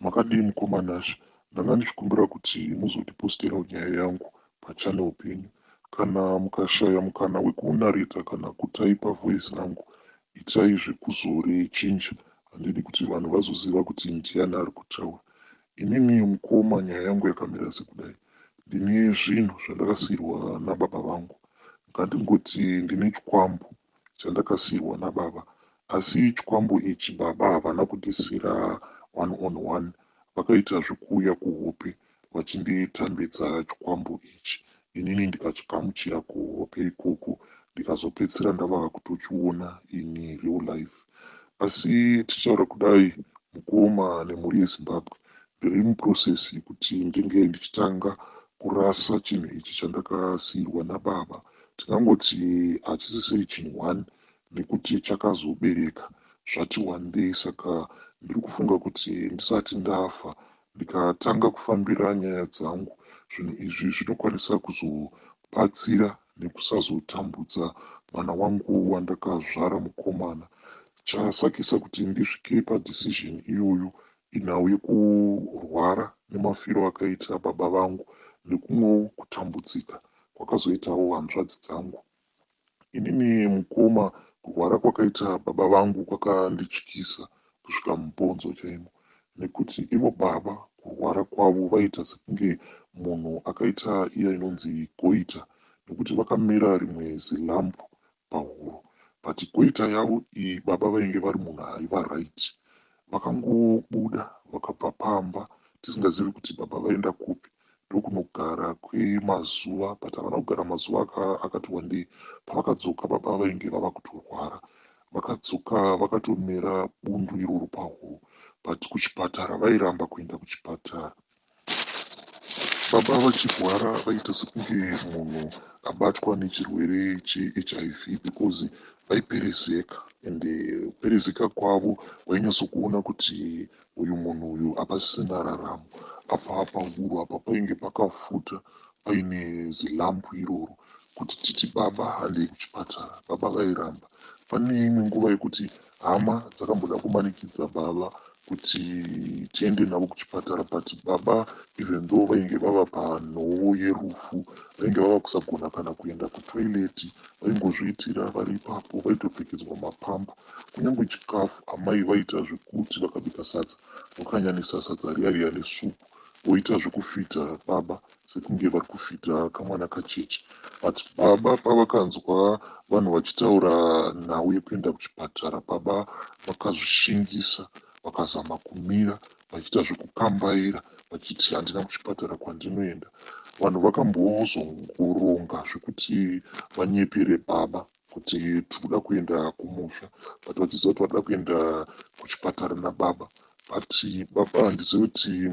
Makadii mukoma Nashe? Ndanga ndichikumbira kuti muzondiposterawo nyaya yangu pachannel penyu. Kana mukashaya mukana wekunareta kana kutaipa voice rangu itai zvekuzorichinja. Handidi kuti vanhu vazoziva kuti ndiani ari kutaura. Inini mukoma nyaya yangu yakamira sekudai. Ndine zvinhu zvandakasiirwa nababa vangu. Ngandingoti ndine chikwambo chandakasiirwa nababa asi chikwambo ichi baba havana kundisiira one on one vakaita zvekuuya kuhope vachinditambidza chikwambo ichi inini ndikachigamuchira kuhope ikoko ndikazopedzisira ndava kutochiona in real life. Asi tichitaura kudai mukoma nemhuri yeZimbabwe ndiri muprocess yekuti ndinge ndichitanga kurasa chinhu ichi chandakasiirwa nababa. Tingangoti hachisisiri chinhu one nekuti chakazobereka zvati wandei saka ndiri kufunga kuti ndisati ndafa ndikatanga kufambira nyaya dzangu zvinhu izvi zvinokwanisa kuzobatsira nekusazotambudza mwana wangu wandakazvara mukomana. Chasakisa kuti ndisvike padecision iyoyo inhau yekurwara nemafiro akaita baba vangu nekumwewo kutambudzika kwakazoitawo hanzvadzi dzangu. Inini mukoma kurwara kwakaita baba vangu kwakandityisa kusvika mubhonzo chaimo nekuti ivo baba kurwara kwavo vaiita sekunge munhu akaita iya inonzi goita nekuti vakamera rimwe zilampu pahuro but goita yavo iyi baba vainge vari munhu aiva right. Vakangobuda vakabva pamba tisingazivi kuti baba vaenda kupi ndokunogara kwemazuva but havana kugara mazuva akati wandei. Pavakadzoka baba vainge vava kutorwara. Vakadzoka vakatomera bundu iroro pahuro but kuchipatara vairamba kuenda kuchipatara. Baba vachirwara vaiita sekunge munhu abatwa nechirwere cheHIV because vaiperezeka ende kuperezeka kwavo wainyatsokuona kuti uyu munhu uyu hapasisina raramo. Apa pahuro apa painge pakafuta paine zilampu iroro kuti titi baba handei kuchipatara baba vairamba. Pane imwe nguva yekuti hama dzakamboda kumanikidza baba kuti tiende navo kuchipatara but baba even though vainge vava panhovo yerufu vainge vava kusagona kana kuenda kutoilet vaingozviitira vari ipapo vaitopfekedzwa mapamba kunyange chikafu amai vaita zvekuti vakabika sadza vokanyanisa sadza riya riya nesupu voita zvekufidha baba sekunge vari kufidha kamwana kacheche but baba pavakanzwa vanhu vachitaura nhau yekuenda kuchipatara baba vakazvishingisa vakazama kumira vachiita zvekukambaira vachiti handina kuchipatara kwandinoenda. Vanhu vakambozongoronga zvekuti vanyepere baba kuti tiri kuda kuenda kumusha but vachiziva kuti varikuda kuenda kuchipatara nababa but baba handizivi kuti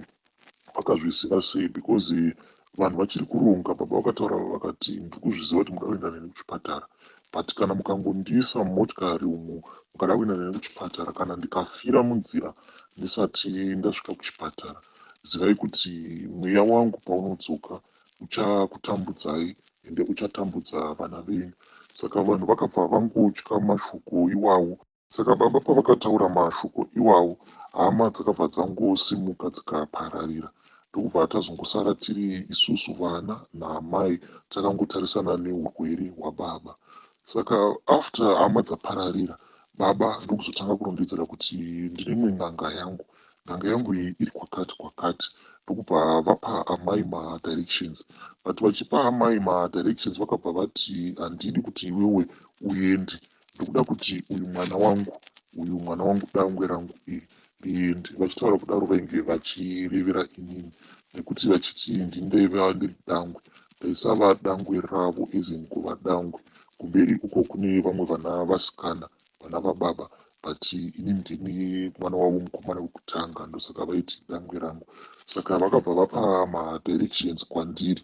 vakazviziva sei because vanhu vachiri kuronga baba vakataura vakati ndiri kuzviziva kuti muda kuenda neni kuchipatara but kana mukangondiisa mumotikari umu mukada kuenda neni kuchipatara kana ndikafira munzira ndisati ndasvika kuchipatara zivai kuti mweya wangu paunodzoka uchakutambudzai ende uchatambudza vana venyu. Saka vanhu vakabva vangotya mashoko iwawo. Saka baba pavakataura mashoko iwawo hama dzakabva dzangosimuka dzikapararira ndokubva tazongosara tiri isusu vana naamai takangotarisana neurwere hwababa. Saka after hama dzapararira baba ndokuzotanga kurondedzera kuti ndine imwe n'anga yangu n'anga yangu iyi iri kwakati kwakati ndokubva vapa amai madirections but vachipa amai madirections vakabva vati handidi kuti iwewe uende ndikuda kuti uyu mwana wangu uyu mwana wangu dangwe rangu iri riende vachitaura kudaro vainge vachirevera inini nekuti vachiti ndindaiva ndiri dangwe ndaisava dangwe ravo as in kuva dangwe kumberi uko kune vamwe vana vasikana vana vababa but ini ndini mwana wavo mukomana wekutanga ndosaka vaiti dangwe rangu saka vakabva vapa madirections kwandiri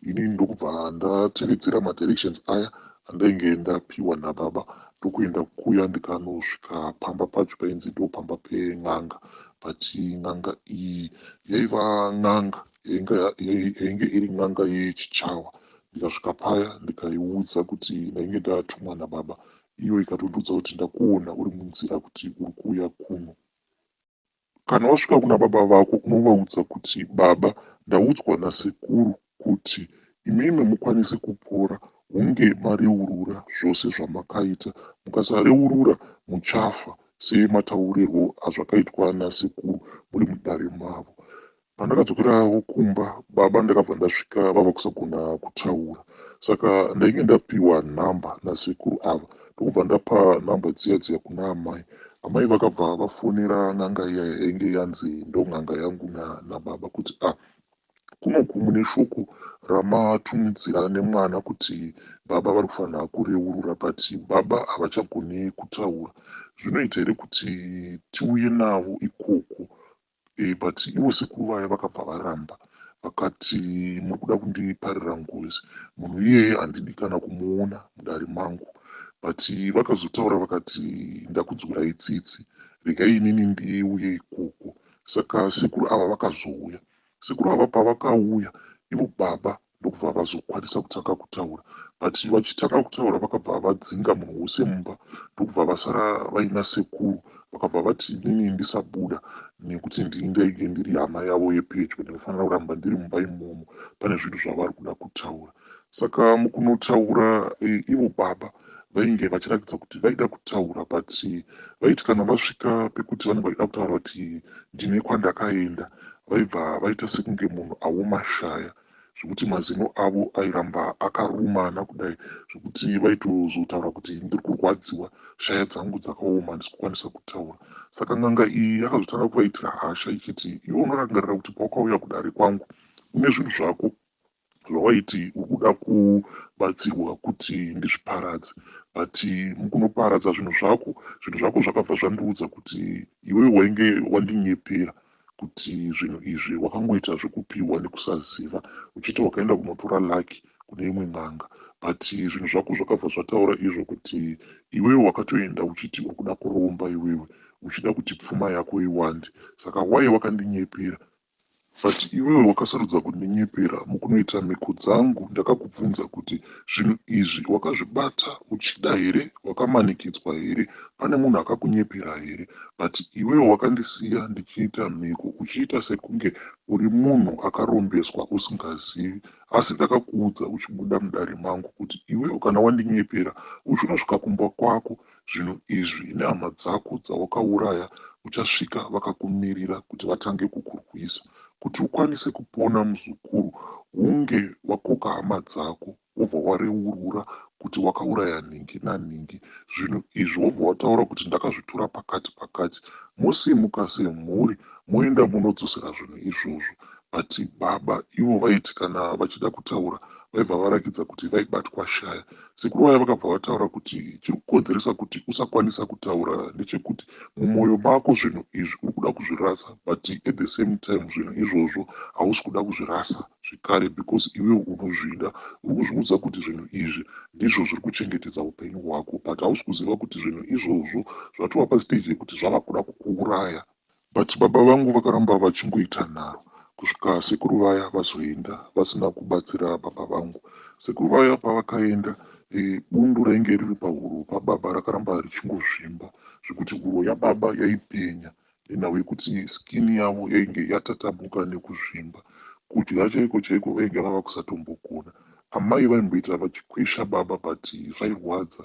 inini ndokubva ndatevedzera madirections aya andainge ndapiwa nababa ndokuenda kuya ndikanosvika pamba pacho painzi ndo pamba pen'anga but n'anga iyi yaiva n'anga yainge iri n'anga yechichawa ndikasvika paya ndikaiudza kuti ndainge ndatumwa nababa iyo ikatondiudza kuti ndakuona uri munzira kuti uri kuuya kuno. Kana wasvika kuna baba vako unovaudza kuti baba ndaudzwa nasekuru kuti imimi mukwanise kupora hunge mareurura zvose zvamakaita. Mukasareurura muchafa semataurirwo azvakaitwa nasekuru muri mudare mavo. Pandakadzokerawo kumba baba ndakabva ndasvika vava kusagona kutaura saka ndainge ndapiwa nhamba nasekuru ava ndokubva ndapa nhamba dziya dziya kuna amai. Amai vakabva vafonera n'anga iya yainge yanzi ndon'anga yangu nababa kuti ah kunoku mune shoko ramatumidzira nemwana kuti baba vari kufanira kureurura but baba havachagoni kutaura. Zvinoita here kuti tiuye navo ikoko But ivo sekuru vaya vakabva varamba vakati muri kuda kundiparira ngozi munhu iyeye handidi kana kumuona mudare mangu but vakazotaura vakati ndakudzwirai tsitsi regai inini ndiuye ikoko saka sekuru ava vakazouya sekuru ava pavakauya ivo baba ndokubva vazokwanisa kutanga kutaura but vachitanga kutaura vakabva vadzinga munhu wose mumba ndokubva vasara vaina sekuru vakabva vati inini ndisabuda nekuti ndini ndainge ndiri hama yavo yepedyo ndinofanira kuramba ndiri mumba imomo pane zvinhu zvavari kuda kutaura saka mukunotaura e, ivo baba vainge vachiratidza kuti vaida kutaura but vaiti kana vasvika pekuti vanenge vachida kutaura kuti ndine kwandakaenda vaibva vaita sekunge munhu aoma shaya zvekuti mazino avo airamba akarumana kudai zvekuti vaitozotaura kuti ndiri kurwadziwa shaya dzangu dzakaoma handisi kukwanisa kutaura saka n'anga iyi yakazotanga kuvaitira hasha ichiti iwe unorangarira kuti pawakauya kudare kwangu une zvinhu zvako zvawaiti uri kuda kubatsirwa kuti ndizviparadze but mukunoparadza zvinhu zvako zvinhu zvako zvakabva zvandiudza kuti iwewe wainge wandinyepera kuti zvinhu izvi wakangoita zvekupiwa nekusaziva uchiti wakaenda kunotora lucky kune imwe n'anga but zvinhu zvako zvakabva zvataura izvo kuti iwewe wakatoenda uchiti uri kuda kuromba iwewe uchida kuti pfuma yako iwande saka why wakandinyepera But iwewe wakasarudza kundinyepera mukunoita mhiko dzangu ndakakubvunza kuti zvinhu izvi wakazvibata uchida here wakamanikidzwa here pane munhu akakunyepera here but iwewe wakandisiya ndichiita mhiko uchiita sekunge uri munhu akarombeswa usingazivi asi ndakakuudza uchibuda mudare mangu kuti iwewe kana wandinyepera uchinosvika kumba kwako zvinhu izvi nehama dzako dzawakauraya uchasvika vakakumirira kuti vatange kukurwisa. Kuti ukwanise kupona muzukuru hunge wakoka hama dzako wobva wareurura kuti wakauraya nhingi nanhingi. Zvinhu izvi wobva wataura kuti ndakazvitora pakati pakati. Mosimuka semhuri moenda monodzosera zvinhu izvozvo. But baba ivo vaiti kana vachida kutaura vaibva varakidza kuti vaibatwa shaya. Sekuru vaya vakabva vataura kuti chiri kukonzeresa kuti usakwanisa kutaura ndechekuti mumoyo mako zvinhu izvi uri kuda kuzvirasa but at the same time zvinhu izvozvo hausi kuda kuzvirasa zvekare because iwewe unozvida. Uri kuzviudza kuti zvinhu izvi ndizvo zviri kuchengetedza upenyu hwako but hausi kuziva kuti zvinhu izvozvo zvatova pastage yekuti zvava kuda kukuuraya. But baba vangu vakaramba vachingoita nharo kusvika sekuru vaya vazoenda vasina kubatsira baba vangu. Sekuru vaya pavakaenda e, bundu rainge riri pahuro pababa rakaramba richingozvimba zvekuti huro yababa yaipenya nenhau yekuti skin yavo yainge yatatamuka nekuzvimba. Kudya chaiko chaiko vainge vava kusatombogona. Amai vaimboita vachikwesha baba but zvairwadza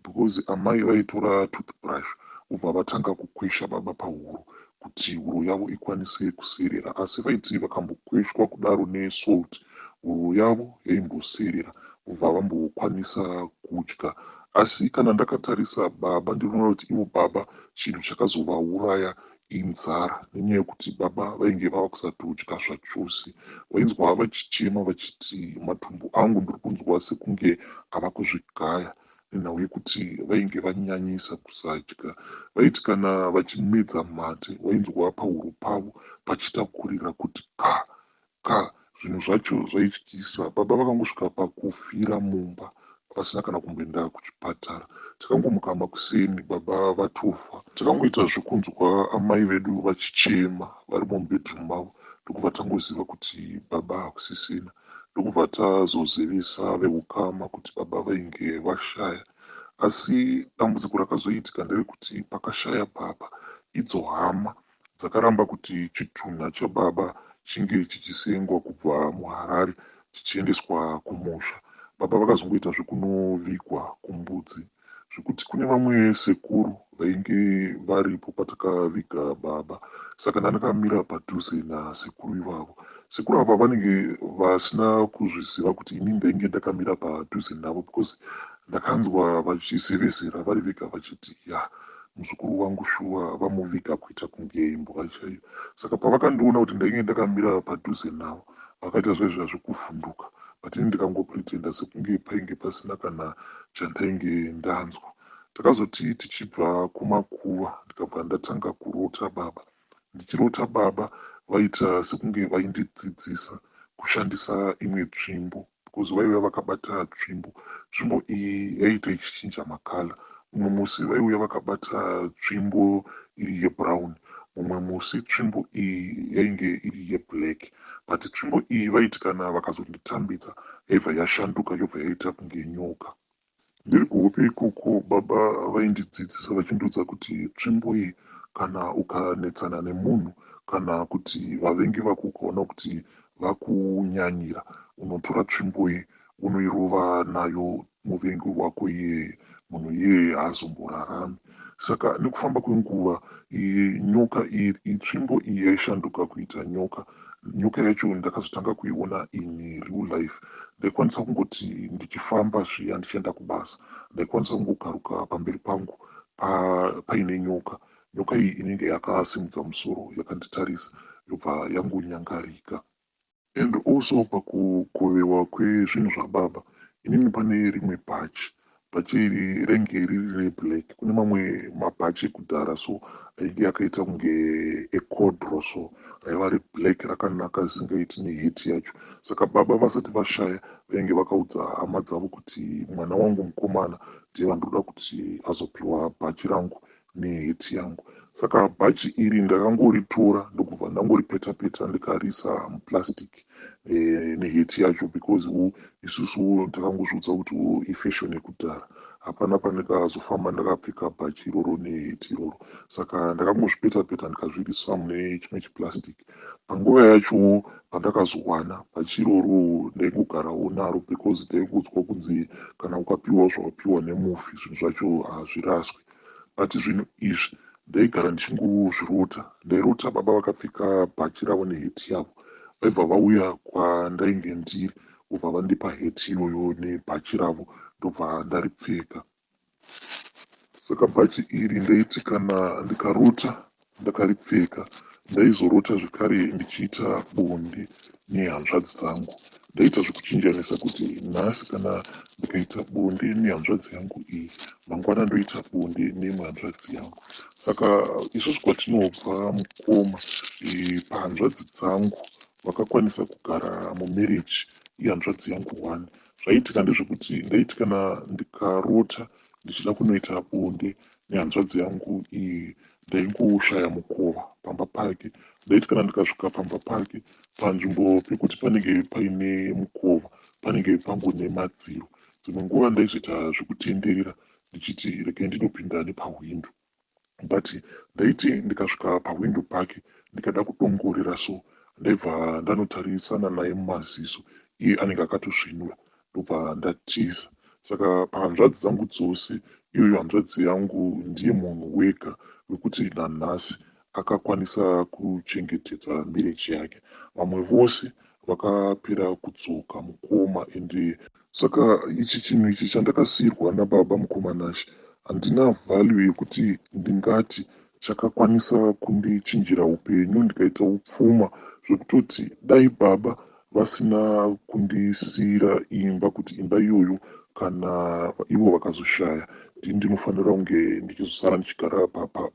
because amai vaitora toothbrush vobva vatanga kukwesha baba pahuro kuti huro yavo ikwanise kuserera asi vaiti vakambokweshwa kudaro nesalt huro yavo yaimboserera vobva vambokwanisa kudya asi kana ndakatarisa baba ndinoona kuti ivo baba chinhu chakazovauraya inzara nenyaya yekuti baba vainge vava kusatodya zvachose. Wainzwa vachichema vachiti matumbu angu ndiri kunzwa sekunge ava kuzvigaya nenhau yekuti vainge vanyanyisa kusadya. Vaiti kana vachimedza mate wainzwa pahuro pavo pachiita kurira kuti ka ka. Zvinhu zvacho zvaityisa. Baba vakangosvika pakufira mumba vasina kana kumboenda kuchipatara. Takangomuka makuseni baba vatofa. Takangoita zvekunzwa amai vedu vachichema vari mubedroom mavo ndokubva tangoziva kuti baba hakusisina. Ndokubva tazozivisa vehukama kuti baba vainge vashaya. Asi dambudziko rakazoitika nderekuti pakashaya baba idzo hama. Dzakaramba kuti chitunha chababa chinge chichisengwa kubva muHarare chichiendeswa kumusha. Baba vakazongoita zvekunovigwa kuMbudzi zvekuti kune vamwe sekuru vainge varipo patakaviga baba saka ndandakamira padhuze nasekuru ivavo. Sekuru ava vanenge vasina kuzviziva kuti ini ndainge ndakamira padhuze navo because ndakanzwa vachizevezera vari vega vachiti ya muzukuru wangu shuwa vamuviga kuita kunge imbwa chaiyo. Saka pavakandiona kuti ndainge ndakamira padhuze navo vakaita zvaizva zvekuvhunduka but ini ndikangopretenda sekunge painge pasina kana chandainge ndanzwa. Takazoti tichibva kumakuva ndikabva ndatanga kurota baba. Ndichirota baba vaita sekunge vaindidzidzisa kushandisa imwe tsvimbo because vaiuya vakabata tsvimbo. Tsvimbo iyi yaiita ichichinja makala. Mumwe musi vaiuya vakabata tsvimbo iri yebrown, mumwe musi tsvimbo iyi yainge iri yeblack. But tsvimbo iyi vaiti kana vakazonditambidza yaibva yashanduka yobva yaita kunge nyoka. Ndiri kuhope ikoko baba vaindidzidzisa vachindiudza kuti tsvimbo iyi kana ukanetsana nemunhu kana kuti vavengi vako ukaona kuti vakunyanyira unotora tsvimbo iyi unoirova nayo muvengi wako iyeye munhu iyeye haazomborarami. Saka nekufamba kwenguva nyoka iyi tsvimbo iyi yaishanduka kuita nyoka. Nyoka yacho ndakazotanga kuiona in real life. Ndaikwanisa kungoti ndichifamba zviya ndichienda kubasa ndaikwanisa kungokaruka pamberi pangu paine nyoka. Nyoka iyi inenge yakasimudza musoro yakanditarisa yobva yangonyangarika. And also pakukovewa kwezvinhu zvababa inini pane rimwe bhachi. Bhachi iri rainge riri reblack. Kune mamwe mabhachi ekudhara so ainge akaita kunge ekodro so raiva reblack rakanaka risingaiti neheti yacho. Saka baba vasati vashaya vainge vakaudza hama dzavo kuti mwana wangu mukomana ndiye wandoda kuti azopiwa bhachi rangu neheti yangu. Saka bhachi iri ndakangoritora ndokubva ndangoripeta peta ndikariisa muplastic neheti yacho because wo isusu takangozviudza kuti wo ifashion yekudhara. Hapana pandakazofamba ndakapfeka bhachi iroro neheti iroro. Saka ndakangozvipeta peta ndikazviisa mune chimwe chiplastic. Panguva yachowo pandakazowana bhachi iroro ndaingogarawo naro because ndaingonzwa kunzi kana ukapiwa zvawapiwa nemufi zvinhu zvacho hazviraswi. But zvinhu izvi ndaigara ndichingozvirota. Ndairota baba vakapfeka bhachi ravo neheti yavo. Vaibva vauya kwandainge ndiri vobva vandipa heti iyoyo nebhachi ravo ndobva ndaripfeka. Saka bhachi iri ndaiti kana ndikarota ndakaripfeka ndaizorota zvekare ndichiita bonde nehanzvadzi dzangu. Ndaita zvekuchinjanisa kuti nhasi kana ndikaita bonde nehanzvadzi yangu iyi mangwana ndoita bonde neimwe hanzvadzi yangu. Saka isusu kwatinobva mukoma pahanzvadzi dzangu vakakwanisa kugara mumarriage ihanzvadzi yangu one. Zvaiitika ndezvekuti ndaiti kana ndikarota ndichida kunoita bonde nehanzvadzi yangu iyi ndaingoshaya mukova pamba pake. Ndaiti kana ndikasvika pamba pake panzvimbo pekuti panenge paine mukova panenge pangone madziro. Dzimwe nguva ndaizoita zvekutenderera ndichiti regai ndinopinda nepahwindo. But ndaiti ndikasvika pahwindo pake ndikada kudongorera so ndaibva ndanotarisana naye mumaziso iye anenge akatosvinura ndobva ndatiza. Saka pahanzvadzi dzangu dzose iyoyo hanzvadzi yangu ndiye munhu wega wekuti nanhasi akakwanisa kuchengetedza marriage yake. Vamwe vose vakapera kudzoka mukoma ende saka ichi chinhu ichi chandakasiirwa nababa mukoma Nashe handina value yekuti ndingati chakakwanisa kundichinjira upenyu ndikaitawo pfuma zvekutoti dai baba vasina kundisiira imba kuti imba iyoyo kana ivo vakazoshaya ndini ndinofanira kunge ndichizosara ndichigara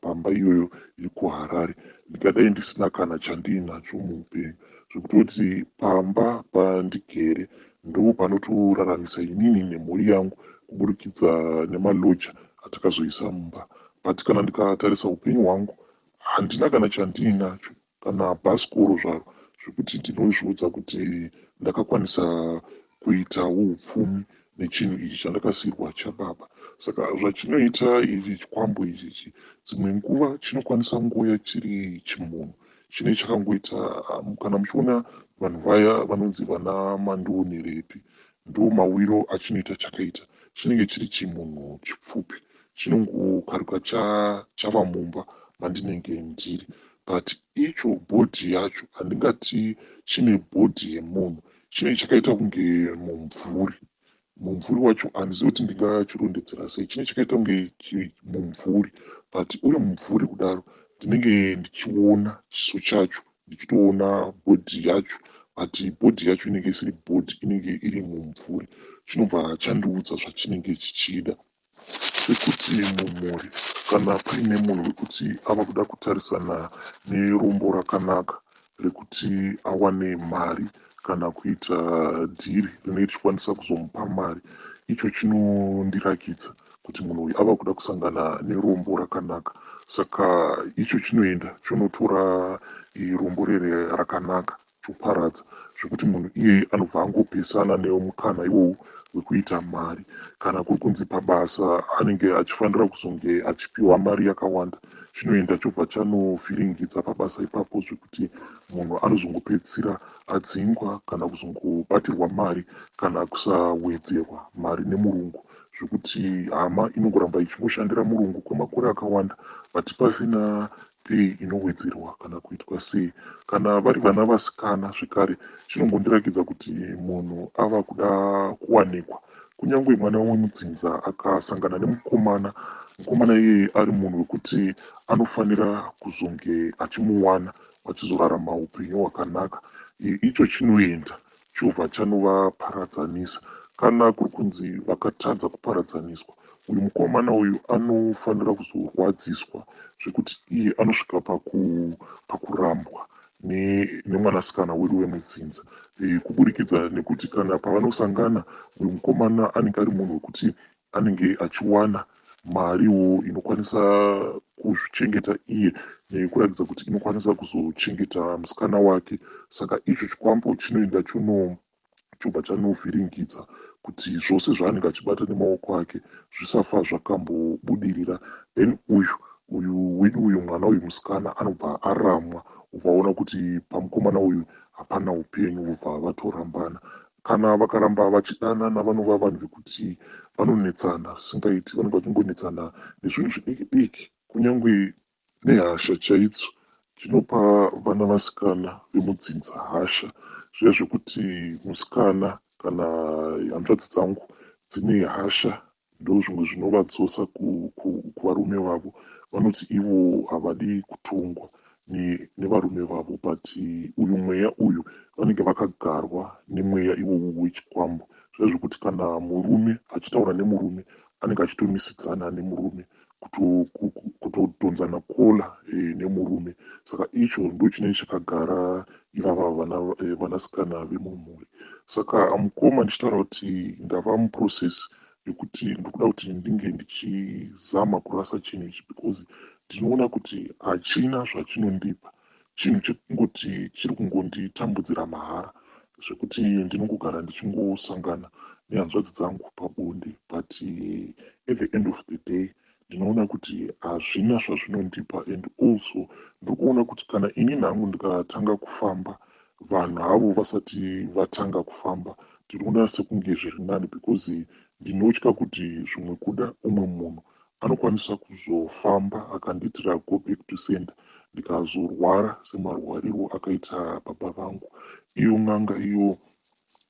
pamba iyoyo iri kuHarare. Ndingadai ndisina kana chandiinacho muupenyu zvekutoti pamba pandigere ndopanotoraramisa inini nemhuri yangu kuburikidza nemaloja atakazoisa mumba. But kana ndikatarisa upenyu hwangu handina kana chandiinacho kana bhasikoro zvaro zvekuti ndinozviudza kuti ndakakwanisa kuitawo upfumi nechinhu ichi chandakasiirwa chababa. Saka zvachinoita ichi chikwambo ichichi, dzimwe nguva chinokwanisa kungouya chiri chimunhu chinenge chakangoita, kana muchiona vanhu vaya vanonzi vana mandionerepi, ndo mawiro achinoita chakaita. Chinenge chiri chimunhu chipfupi chinongokaruka chava mumba mandinenge ndiri, but icho bhodhi yacho handingati chine bhodhi yemunhu, chinenge chakaita kunge mumvuri. Mumvuri wacho handizivi kuti ndingachirondedzera sei, chinenge chakaita kunge mumvuri, but uri mumvuri kudaro ndinenge ndichiona chiso chacho, ndichitoona bhodhi yacho, but bhodhi yacho inenge isiri bhodhi, inenge iri mumvuri. Chinobva chandiudza zvachinenge chichida. Sekuti mumhuri kana paine munhu wekuti ava kuda kutarisana nerombo rakanaka rekuti awane mari kana kuita dhiri rinenge richikwanisa kuzomupa mari, icho chinondirakidza kuti munhu uyu ava kuda kusangana nerombo rakanaka. Saka icho chinoenda chonotora rombo rere rakanaka choparadza, zvekuti munhu iyeye anobva angopesana nemukana iwowo wekuita mari. Kana kuri kunzi pabasa anenge achifanira kuzonge achipiwa mari yakawanda, chinoenda chobva chanovhiringidza pabasa ipapo, zvekuti munhu anozongopedzisira adzingwa kana kuzongobatirwa mari kana kusawedzerwa mari nemurungu, zvekuti hama inongoramba ichingoshandira murungu kwemakore akawanda but pasina pay inowedzerwa kana kuitwa sei. Kana vari vana vasikana zvekare, chinongondirakidza kuti munhu ava kuda kuwanikwa. Kunyange mwana wemudzinza akasangana nemukomana, mukomana iyeye ari munhu wekuti anofanira kuzonge achimuwana vachizorarama upenyu hwakanaka, icho chinoenda chobva chanovaparadzanisa. Kana kuri kunzi vakatadza kuparadzaniswa, uyu mukomana uyu anofanira kuzorwadziswa zvekuti iye anosvika pakurambwa nemwanasikana wedu wemudzinza, kuburikidza nekuti kana pavanosangana uyu mukomana anenge ari munhu wekuti anenge achiwana mariwo inokwanisa kuzvichengeta iye nekuratidza kuti inokwanisa kuzochengeta musikana wake. Saka icho chikwambo chinoenda chobva chanovhiringidza kuti zvose zvaanenge achibata nemaoko ake zvisafa zvakambobudirira. Then uyu uyu wedu uyu mwana uyu musikana anobva aramwa, ukaona kuti pamukomana uyu hapana upenyu, vobva vatorambana. Kana vakaramba vachidanana, vanova vanhu vekuti vanonetsana zvisingaiti, vanenge vachingonetsana nezvinhu zvidiki diki, kunyange nehasha chaidzo chinopa vana vasikana vemudzinza hasha, zviya zvekuti musikana kana hanzvadzi dzangu dzine hasha, ndozvimwe zvinovadzosa kuvarume vavo. Vanoti ivo havadi kutongwa nevarume vavo, but uyu mweya uyu vanenge vakagarwa nemweya iwowu wechikwambo, zviya zvekuti kana murume achitaura nemurume anenge achitomisidzana nemurume, kutodhonzana kola nemurume. Saka icho ndochinenge chakagara ivava vanasikana vemumhuri. Saka mukoma, ndichitaura kuti ndava muprocess yekuti ndikuda kuti ndinge ndichizama kurasa chinhu ichi, because ndinoona kuti hachina zvachinondipa. Chinhu chekungoti chiri kungonditambudzira mahara, zvekuti ndinongogara ndichingosangana nehanzvadzi dzangu pabonde, but at the end of the day ndinoona kuti hazvina zvazvinondipa. And also ndiri kuona kuti kana ini nhangu ndikatanga kufamba, vanhu havo vasati vatanga kufamba, ndinoona sekunge zviri nani, because ndinotya kuti zvimwe kuda umwe munhu anokwanisa kuzofamba akandiitira go back to sender, ndikazorwara semarwariro akaita baba vangu. Iyo n'anga iyo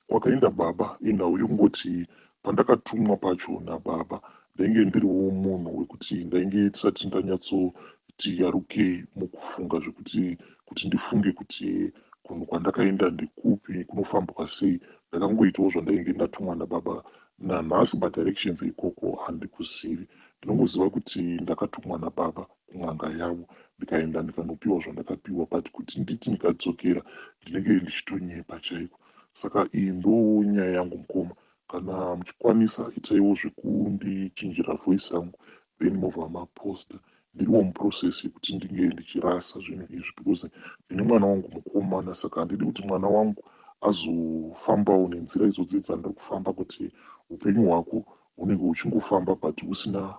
kwakaenda baba inhau yekungoti pandakatumwa pacho nababa, ndainge ndiriwo munhu wekuti ndainge tisati ndanyatsoti yarukei mukufunga, zvekuti kuti ndifunge kuti kunhu kwandakaenda ndekupi, kunofambwa sei. Ndakangoitawo zvandainge ndatumwa nababa. Nanhasi madirections ikoko handikuzivi, ndinongoziva kuti ndakatumwa nababa kun'anga yavo, ndikaenda ndikanopiwa zvandakapiwa, but kuti nditi ndikadzokera ndinenge ndichitonyepa chaiko. Saka iyi ndo nyaya yangu mukoma. Kana muchikwanisa, itaiwo zvekundichinjira voice yangu, then mobva maposta. Ndiriwo muprocess yekuti ndinge ndichirasa zvinhu izvi, because ndine mwana wangu mukomana, saka handidi kuti mwana wangu azofambawo nenzira idzodzi dzandiri kufamba, kuti upenyu hwako Unenge uchingofamba but usina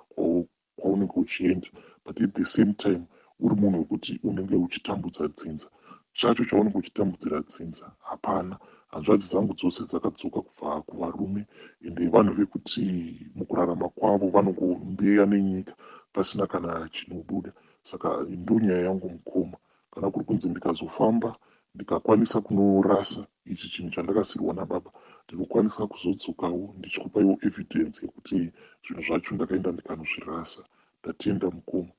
kwaunenge uchienda, but at the same time uri munhu wekuti unenge uchitambudza dzinza. Chacho chaunenge uchitambudzira dzinza hapana. Hanzvadzi dzangu dzose dzakadzoka kubva kuvarume, ende vanhu vekuti mukurarama kwavo vanongombeya nenyika pasina kana chinobuda. Saka ndonyaya yangu mukoma, kana kuri kunzi ndikazofamba ndikakwanisa kunorasa ichi chinhu chandakasirwa nababa, ndinokwanisa kuzodzokawo ndichikupaiwo evidence yekuti zvinhu zvacho ndakaenda ndikanozvirasa. Ndatenda mukoma.